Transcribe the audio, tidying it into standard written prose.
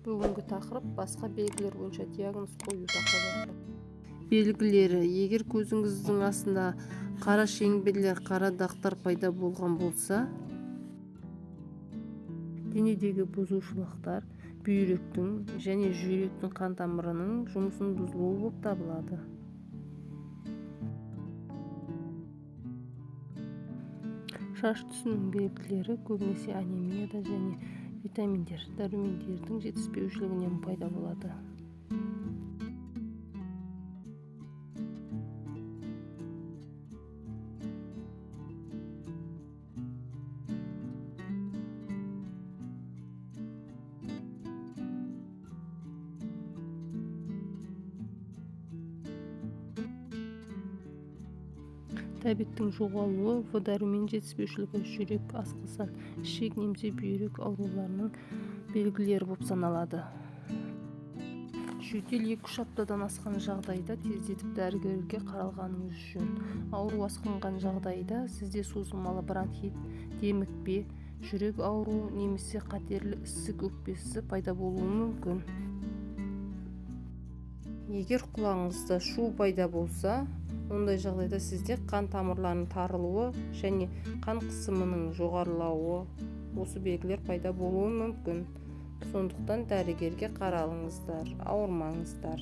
Бүгінгі тақырып басқа белгілер бойынша диагноз қою тақырыбы. Белгілері: егер көзіңіздің астында қара шеңберлер, қара дақтар пайда болған болса, денедегі бұзушылықтар бүйректің және жүректің қан тамырының жұмысының бұзылуы болып табылады. Шаш түсінің белгілері көбінесе анемияда және витаминдер, дәрумендердің жетіспеушілігінен пайда болады. Тәбеттің жоғалуы, В дәрумен жетіспеушілігі, жүрек, асқазан, ішек немесе бүйрек ауруларының белгілері болып саналады. Жөтел 2-3 аптадан асқан жағдайда тездетіп дәрігерге қаралғаныңыз жөн. Ауру асқынған жағдайда сізде созылмалы бронхит, демікпе, жүрек ауруы немесе қатерлі ісік өкпесі пайда болуы мүмкін. Егер құлағыңызда шу пайда болса, ондай жағдайда сізде қан тамырларының тарылуы және қан қысымының жоғарылауы, осы белгілер пайда болуы мүмкін. Сондықтан дәрігерге қаралыңыздар, ауырмаңыздар.